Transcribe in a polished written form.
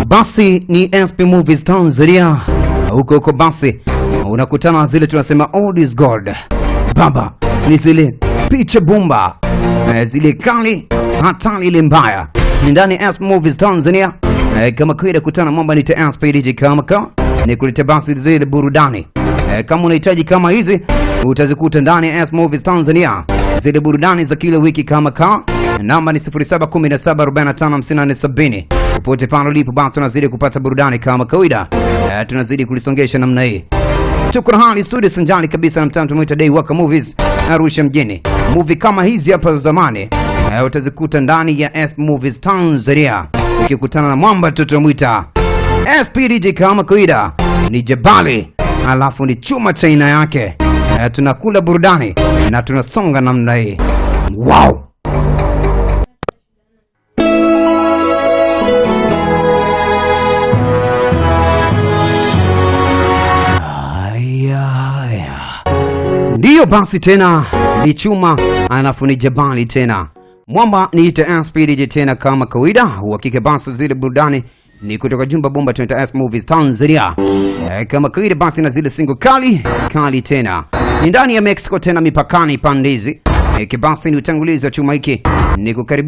Basi ni SP Movies Tanzania, huko huko basi unakutana na zile tunasema old is gold. Baba ni zile picha bomba, zile kali hatari, ile mbaya ni ndani ya SP Movies Tanzania. Kama kawaida kutana mwamba ni SP DJ kama kama ni kuletea basi zile burudani. Kama unahitaji kama hizi utazikuta ndani ya S Movies Tanzania, zile burudani za kila wiki kama ka namba ni 0717455470. Popote pale ulipo bado tunazidi kupata burudani kama kawaida. Tunazidi kulisongesha namna hii. Tuko na hali studio sanjali kabisa na mtaalamu tumeita Day Waka Movies Arusha mjini. Movie kama hizi hapa za zamani utazikuta ndani ya S Movies Tanzania. Ukikutana na mwamba tutamwita SPDJ kama kawaida, ni jabali alafu ni chuma cha aina yake. Tunakula burudani na tunasonga namna hii. Wow! Aya, aya. Ndiyo basi tena ni chuma alafu ni jabali tena mwamba niite SPDJ tena kama kawaida, uhakika basi zile burudani ni kutoka jumba bomba tunaita S Movies Tanzania. Kama kawaida basi na zile single kali kali tena ni ndani ya Mexico tena mipakani pandizi. Kibasi ni utangulizi wa chuma hiki ni kukaribisha.